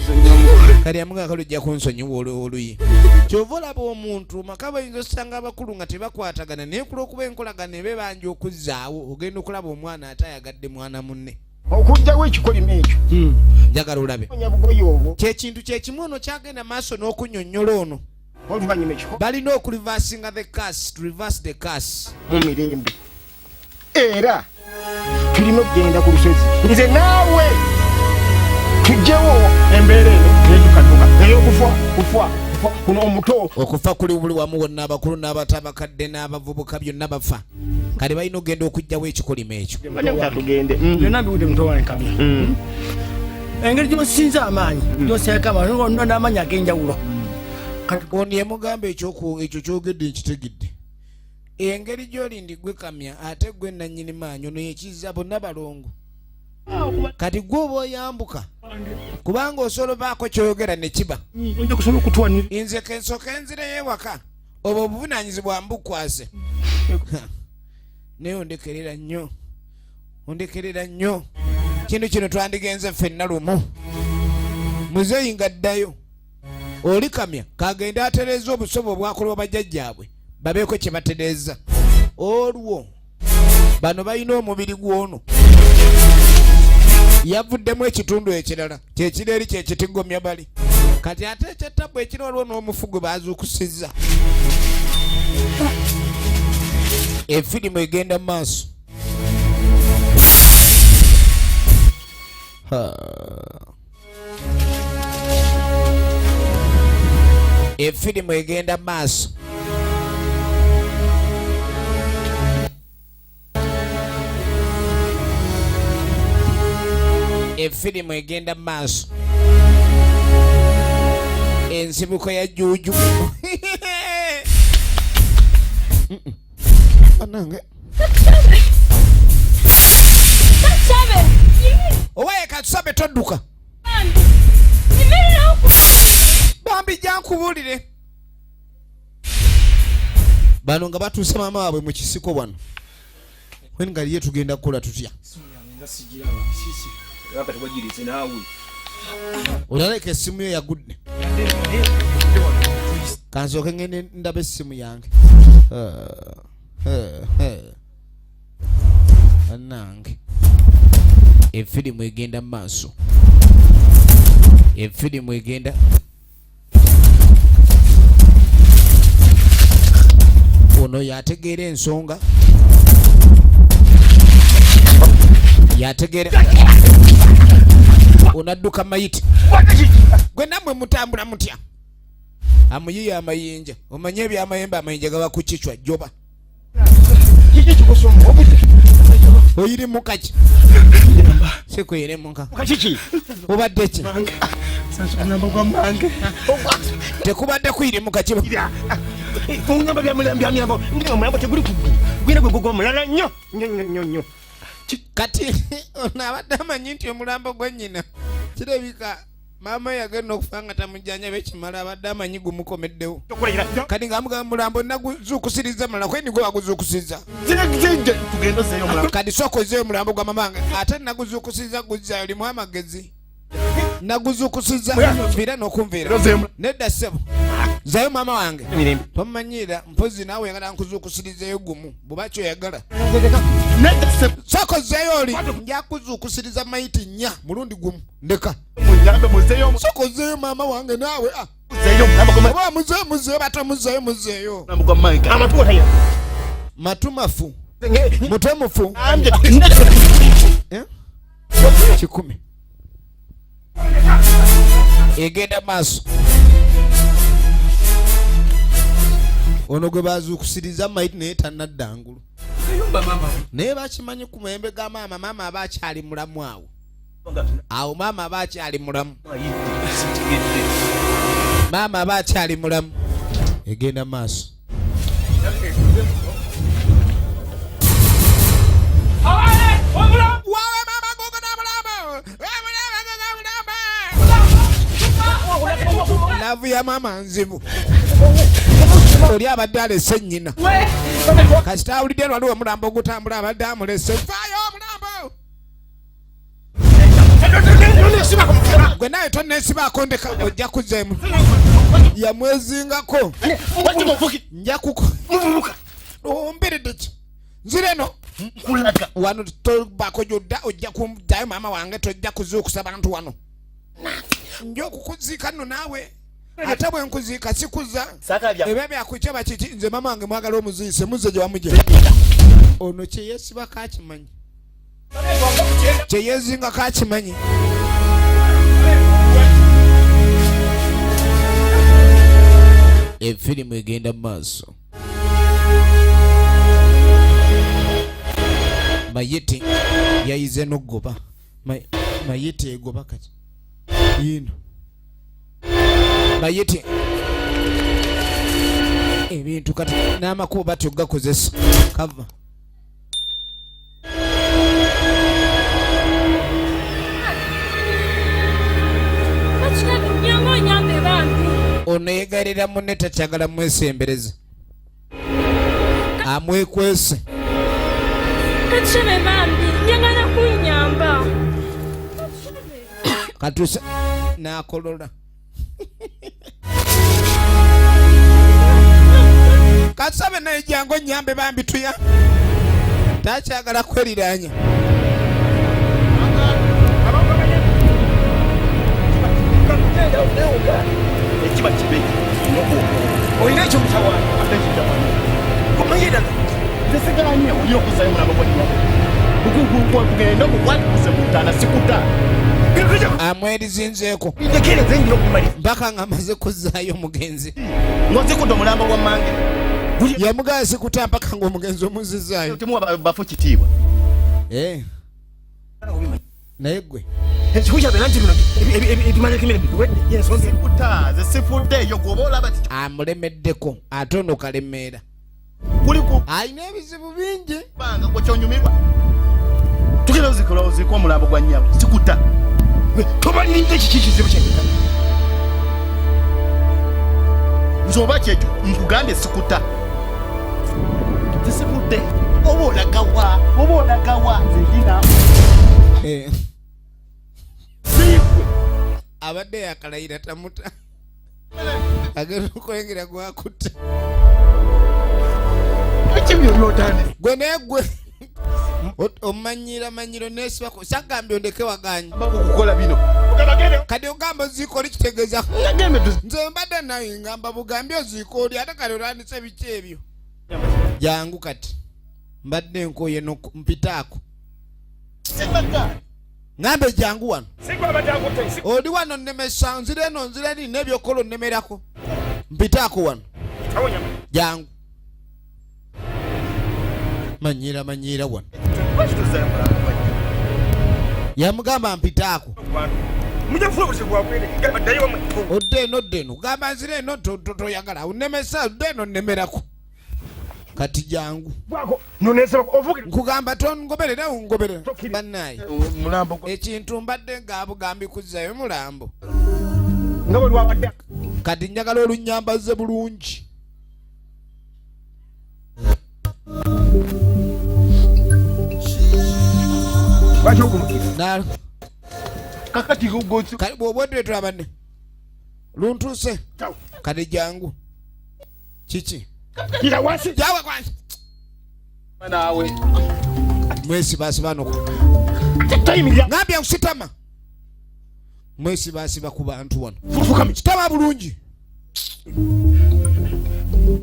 Kati amuga kale ojja kunsonyiwa oluyi. Ky'ova olaba omuntu maka bayinza osanga abakulu nga tebakwatagana naye ku lw'okuba enkolagana eba ebanja okuzzaawo ogenda okulaba omwana ate ayagadde mwana munne. Okuggyawo ekikolimo ekyo. Njagala olabe. Onya bugoye obwo. Kye kintu kye kimu ono kyagenda maaso n'okunnyonnyola ono. Oluvannyuma ekiko. Balina okureversinga the curse, to reverse the curse. Mu mirembe. Era tulina okugenda ku lusozi. Nze naawe tuggyewo embeera eno ey'ekukadduka ey'okufa kufa kufa kuno omuto. Okufa kuli buli wamu wonna, abakulu n'abato, abakadde n'abavubuka byonna bafa. Kale balina okugenda okuggyawo ekikolimo ekyo. Tugende. Byonna mbiwudde muto wange Kamya. Engeri gy'osinza amaanyi gy'oseeko amaanyi n'amaanyi ag'enjawulo. Ono yamugamba ekyo kyogedde nkitegedde. Engeri gy'oli ndi gwe Kamya ate gwe nannyini maanyi ono yekiza bonna balongo. Kati gwe oba oyambuka kubanga osobola obaako ky'oyogera ne kiba. Ojja kusobola okutwanira. Nze kensooka enzireyo ewaka obwo obuvunaanyizibwa mbukwase. Naye ondekerera nnyo, ondekerera nnyo. Kintu kino twandigenze ffenna lumu. Muzeeyi ng'addayo oli Kamya kagende atereeza obusobo obwakolebwa bajjajjaabwe babeeko kye batereeza. Olwo bano balina omubiri gw'ono yavuddemu ekitundu ekirala kyekiro eri kyekitigomya bali. Kati ate ekyettabu ekiri waliwo n'omufu gwe baazuukusizza. Efirimu egenda mu maaso. Efirimu egenda mu maaso. Efirimu egenda mu maaso. Ensibuko ya Juju. Banange. Owaye Katusabe todduka. Bambi jankubuulire. Bano nga batuuse maama waabwe mu kisiko wano. Wen nga ye tugenda kukola tutya? Olaleka essimu yo yagudde. Kansooke ngende ndaba essimu yange. Bannange. Efirimu egenda mu maaso. Efirimu egenda. Ono yategeera ensonga. Yategeera. Onadduka mayiti. Gwe nammwe mutambula mutya? Amuyiye amayinja. Omanye ebyamayembe amayinja gaba ku kichwa jjoba. Oyiri mukaki? Sikuyire muka. Obadde ki? Tekubadde kuyiri mukaki. Kati ono abadde amanyi nti omulambo gwa nnyina kirabika maama yagenda okufa nga tamujjanjaba ekimala abadde amanyi gumukomeddewo. Kati ng'amugamba mulambo naguzuukusiriza mulala kweni gwe waguzuukusizza. Kati sooka ozzeeyo omulambo gwa mama wange ate naguzuukusizza guzzaayo limu amagezi. Naguzuukusizza nviira n'okunviira. Nedda ssebo. Zzayo maama wange. Tomumanyiira mpozzi naawe oyagala nkuzuukusirizeeyo gumu bw'oba kyoyagala. Sooka ozzeeyo oli. Nja kuzuukusiriza mayiti nnya mulundi gumu. Ndeka. Sooka ozzeeyo maama wange naawe. Oba muzeeyo muzeeyo batamuzeeyo muzeeyo. Matu mafu. Mutwe mufu. 10. Egenda maaso. Ono gwe bazuukusiriza mayiti naye tannadda ngulu. Naye bakimanyi ku mayembe ga maama, maama aba akyali mulamu awo. Awo maama aba akyali mulamu. Maama aba akyali mulamu. Egenda maaso. Laavu ya maama nzibu. Oli abadde alese nnyina. Kasita awulidde waliwo omulambo ogutambula abadde amulese. Faayo omulambo! Gwe nawe tonneesibaako ndeka ojja kuzzeemu. Yamwezingako. Nja kuko. Omberedde ki? Nzira eno. Wano tobaako gy'odda ojja kuddayo maama wange tojja kuzuukusa bantu wano. Nja okukuziika nno naawe. Ate bwe nkuziika sikuza. Ebyo byakukya bakiki nze maama wange mwagala omuziise muzze gye wamugye. Ono kye yeesibako akimanyi. Kye yeezingako akimanyi. Efirimu egenda mu maaso. Mayiti yayize n'okugoba. Mayiti egoba kati. Yino. Mayiti. Ebintu kati n'amakubo batyo gakozesa. Kava. Ono yeegairira munne takyagala mwesembereza. Amwekwese. Katushabe bambi, njagala kunnyamba. Katusa n'akolola. Katushabe naye jangu onnyambe bambi tuya. Takyagala kweriraanya. Ekiba kibe. Olina ekyomutawaana. Ate ekitawaana. Tugende omukwatuse mu ntaana, sikuta. Amwerizinzeeko mpaka nga amaze kuzzaayo omugenzi. Ng'ozikudde omulambo gwa mmange. Yamugamba sikuta mpaka nga omugenzi omuzizaayo. Temuwa bafu kitiibwa. Eh. Naye gwe Sikuta, nze sifuddeeyo, gwoba olaba kiki. Amulemeddeko ate ono kalemeera. Kuli ku Alina ebizibu bingi. Banga gwe kyonyumirwa. Tugenda ozikola oziko omulambo gwa nnyabo. Sikuta. Tobalinze kiki kizibu kye? Nze oba kyekyo nkugambye sikuta. Sifudde. Oba olagawa, oba olagawa, nze ndina. Eh. Abadde yakalayira tamuta. Agenda okwengera gwakutta. Gwe naye gwe omanyira manyiro nesibako sagambye ondeke waganye. Okukola bino. Kati ogamba oziika oli kitegeeza. Nze mbadde naye ngamba bugambye oziika oli ate kati otandise biki ebyo. Jangu kati. Mbadde nkoye mpitaako. Ngambe jangu wano. Oli wano nnemesa nzira eno nzira eri n'ebyokola onnemerako. Mpitaako wano. Jangu. Manyira manyira wano. Yamugamba mpitaako. Odde eno odde eno. Gamba nzira eno toyagala. Onnemesa odde eno nnemerako. Kati jangu. Nkugamba tongoberera ongoberera. Bannaye. Ekintu mbadde ng'abugambi kuzzayo mulambo. Kati njagala olunyambaze bulungi. Kati bw'oba otuleetera banne. Luntuuse. Kati jangu. Kiki? Jawa kwanza. Naawe. Mwesibaasiba no. Ngambye nkusitama. Mwesibaasiba ku bantu wano. Sitama bulungi.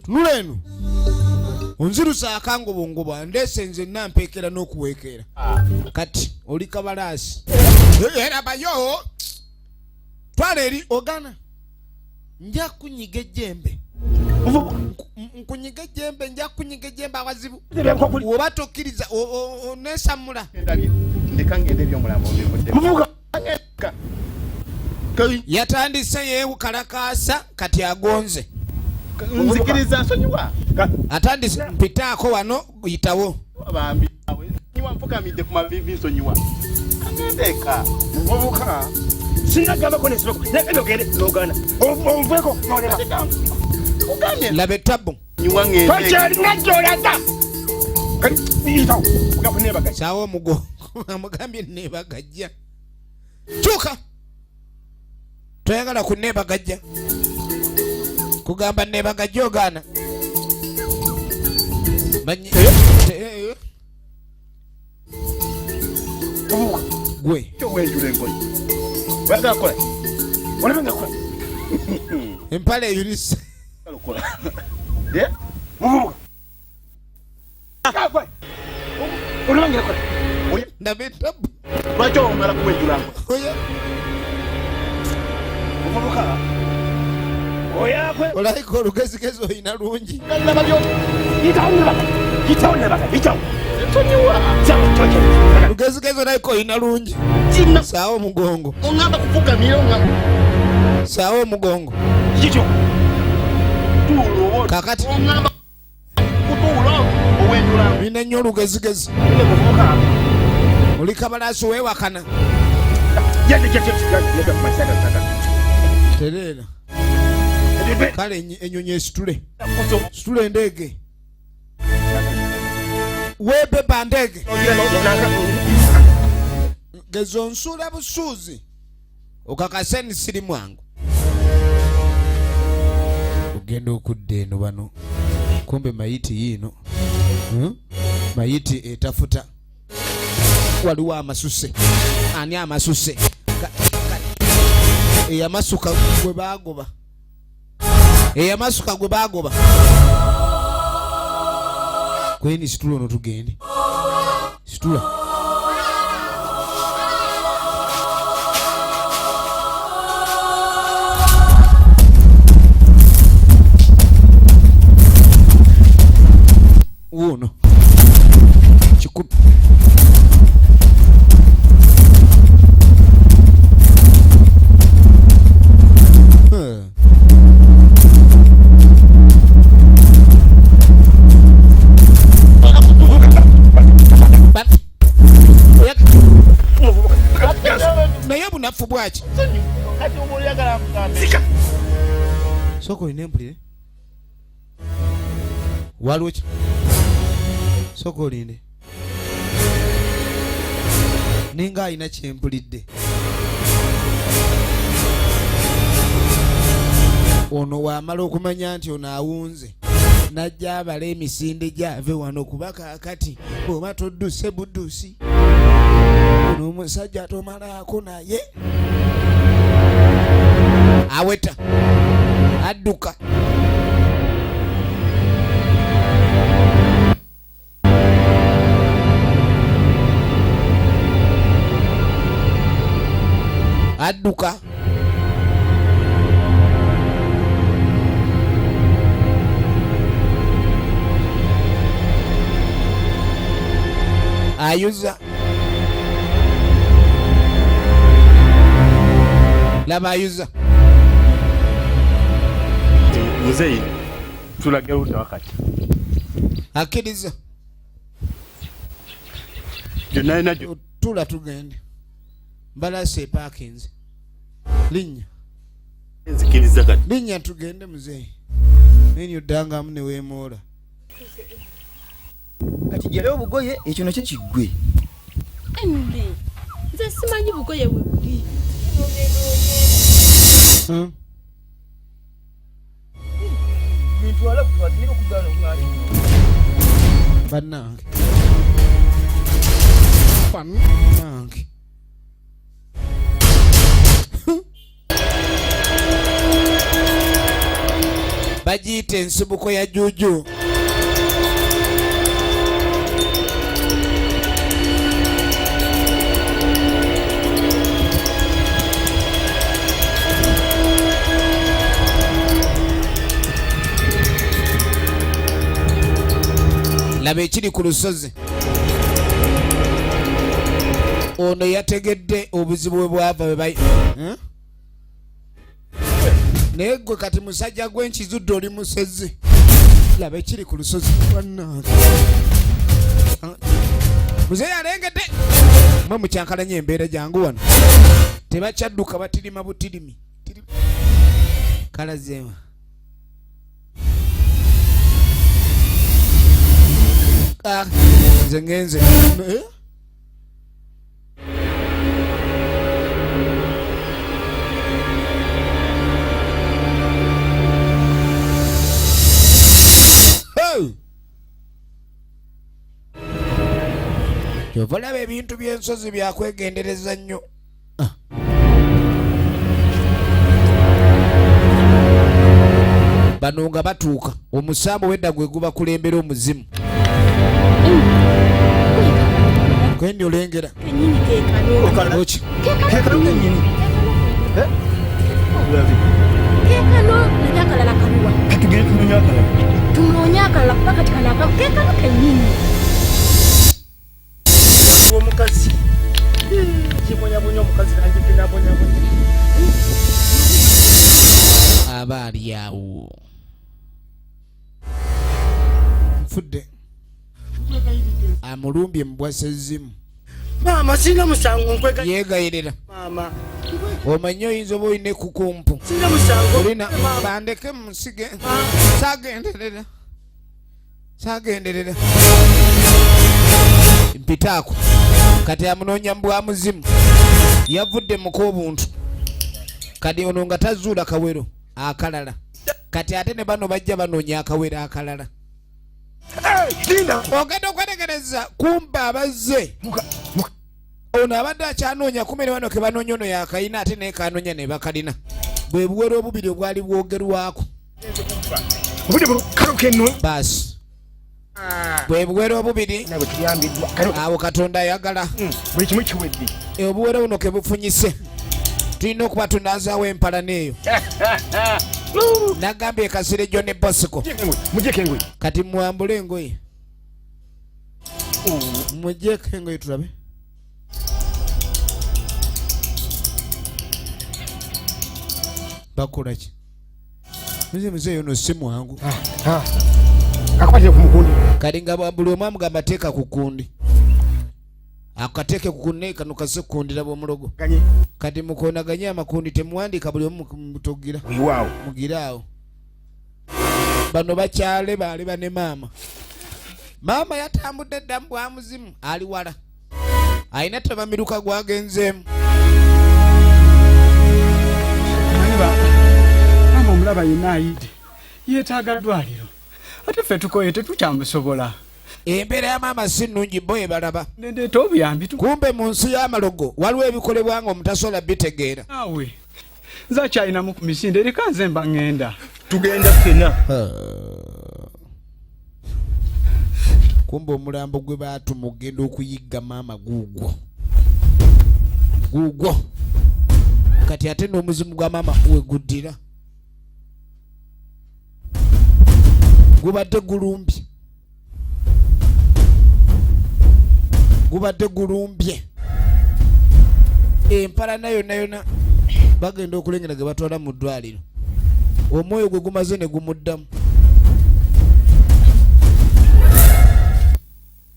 Tunula eno. Onzirusa akangobongobo ndeese nze nampeekera n'okuweekera. Kati oli kabalaasi. Era bayo. Twala eri ogana. Nja kunyiga ejjembe. Nkunyiga ejjembe, nja kunyiga ejjembe awazibu. Oba tokkiriza oneesammula. Ndeka ngende eby'omulambo mbivudde. Yatandise yeewukalakaasa kati agonze. Nzikiriza nsonyiwa. Atandise mpitaako wano yitawo. Bambi nsonyiwa mfukamidde ku maviivi nsonyiwa. Ngendeka. Muvubuka. Sinagambako nesibako. Naye ogende n'ogaana. Onveeko n'oleka. Laba ettabu. Tokyalina gy'olaga. Kati yitawo. Ogenda kunneebagajja. Saawa omugongo. Amugambye nneebagajja. Kyuka. Toyagala kunneebagajja. Kugamba nneebagajja ogaana. Gwe. Empale eyulise. Ndaba ettabu. Lwaki omala kuwenjula? Muvubuka. Olayika olugezigezi olina lungi. Lugezigezi olayika olina lungi. Saawa omugongo. Oŋŋamba kufukamira oŋŋamba. Saawa omugongo. Kakati. Oŋŋamba kutuula owenjula. Olina nnyo olugezigezi. Oli kabalaasi weewakana. Tereera. Kale ennyonyi esitule. Situle ndege. Weebeba ndege. Gezo nsuula busuuzi. Okakase ni siri mwangu. Ogenda okudda eno bano. Kumbe mayiti yiino. Mayiti etafuta. Waliwo amasuse. Ani amasuse? Eyamasuka gwe baagoba. Eyamasuka gwe baagoba. Kweni situla ono tugende. Situla. Naye obunafu bwaki? Sooka olina empulire. Waliwo ki? Sooka olinde. Ninga alina kyempulidde. Ono wamala okumanya nti ono awunze najja abala emisinde gyave wano kuba kaakati bw'oba todduse buddusi ono omusajja tomalaako naye aweta adduka. Adduka. Ayuza. Laba ayuza. Muzeeyi tulage ludda wakati. Akkiriza. Gyonna alina gyo. Tula tugende. Mbalaasi epaakinze. Linnya. Nzikiriza kati. Linnya tugende muzeeyi. Nini oddangamu ne weemoola. Kati gyayo obugoye ekyo nakyo kiggwe. Emmere. Nze simanyi bugoye we buli. Bintwala butwazira okugaana okumanya. Bannange. Bannange. Bagiyita ensibuko ya Juju. Laba ekiri ku lusozi. Ono yategedde obuzibu bwe bwava bwe bayi. Naye gwe kati musajja gwe nkizudde oli musezi. Laba ekiri ku lusozi. Bannange. Muzeeyi alengedde. Mwe mukyankalanya embeera jangu wano. Tebakyadduka batirima butirimi. Kalazeewa. Nze ngenze. Kyova olaba ebintu by'ensozi byakwegendereza nnyo. Bano nga batuuka omusambo wedda gwe gubakulembera omuzimu. Kwendi olengera. Kenyini ke kano. Oki? Ke kano kenyini. Ke kano naye akalala kaluwa. Katugende tunoonye akalala. Tunoonye akalala kuba kati kano akamu ke kano kenyini. Omukazi. Kibonyabonya omukazi nanjidde n'abonyabonya. Aba ali awo. Nfudde. Amulumbye mu bwasezimu. Maama sirina musango nkwega. Yeegayirira. Maama. Omanyi oyinza oba olina ekukumpu. Sirina musango. Olina bandeke musige. Saagenderera. Saagenderera. Mpitaako. Kati amunoonya mu bwa muzimu. Yavudde mu k'obuntu. Kati ono nga tazuula kawero akalala. Kati ate ne bano bajja banoonya akawero akalala. Ogenda okwetegereza kumba abazze. Ono abadde akyanoonya kumbe ne bano ke banoonya ono yakayina ate naye kanoonya ne bakalina. Bwe buwero obubiri obwali bwogerwako. Baasi. Bwe buwero obubiri. Awo Katonda ayagala. Buli kimu kiwedde. Obuwero buno ke bufunyise. Tulina okuba tunaazaawo empalana eyo. Nagambye Kasire John Bosco. Muggyeko engoye. Kati mwambule engoye. Muggyeko engoye tulabe. Bakola ki? Muzeeyi ono si mwangu. Kakwatire ku mukundi. Kati nga buli omu amugamba teeka ku kundi. Akateeke ku kano kasekundira bw'omulogo. Kati mukonaganye amakundi, temuwandiika buli omu mutogira. Weewaawo. Mugiraawo. Bano bakyale baali bane maama. Maama yatambudde dda bwa muzimu, ali wala. Alina tabamiruka gwagenzeemu. Maama omulaba yenna ayidde, yeetaaga ddwaliro, ate ffe tukoye tetukyamusobola. Embeera ya maama si nnungi, bo ebalaba. Nendeeta obuyambi. Kumbe mu nsi y'amalogo waliwo ebikolebwa nga omutasobola bitegeera. Naawe nze akyalinamu ku misinde, ereka nze mba ŋŋenda. Tugenda ffena. Kumbe omulambo gwe baatuma ogenda okuyigga maama guugwo guugwo. Kati ate n'omuzimu gwa maama weguddira gubadde gulumbye, gubadde gulumbye empalana yonna yonna. Bagenda okulengera ge batwala mu ddwaliro, omwoyo gwe gumaze ne gumuddamu.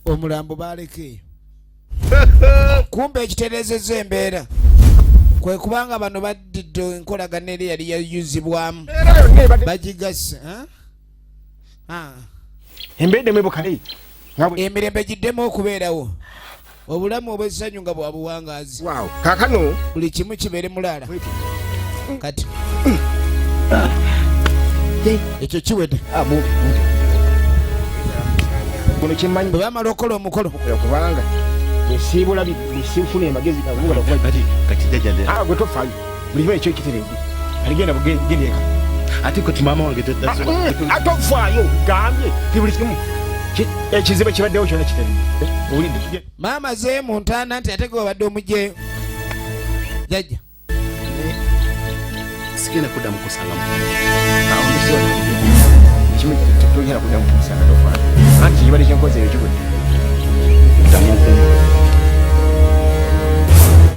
Omulambo baleka eyo. Kumbe ekitereezezza embeera kwe kubanga bano baddidde enkolagana eri yali yayuzibwamu bagigasse. Embeera mwebukale. Emirembe giddemu okubeerawo, obulamu obw'essanyu nga bwa buwangaazi. Kaakano buli kimu kibeere mulaala. Kati ekyo kiwedde. Guno kyemmanyi, bwe bamala okukola omukolo, kubanga bwesiibula bwesifuna amagezi. Kati jjajja, Gwe tofaayo, buli kimu ekyo kiteredde, aligenda bugenda eka. Ate kati maama wange Atofaayo, gambye ti buli kimu ekizibu ekibaddewo kyonna kiteredde, owulidde? Maama ze mu ntaana nti ate gwe wabadde omugyeyo jjajja. Sigenda kuddamu kusanga. Kimu togenda kuddamu kusanga, tofaayo, anti kibadde kyenkoze eyo kigudde.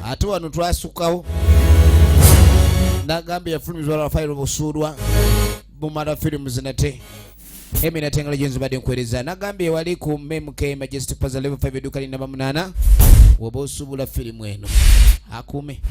Ate wano twasukkawo nagambye yafulumizibwa Rafairo Busuulwa Bumala Films nate emi nate engalo gyenzibadde nkwereza. Nagambye wali ku MK Majestic Plaza level 5, edduuka linamba 8, woba osuubula firimu eno akuume.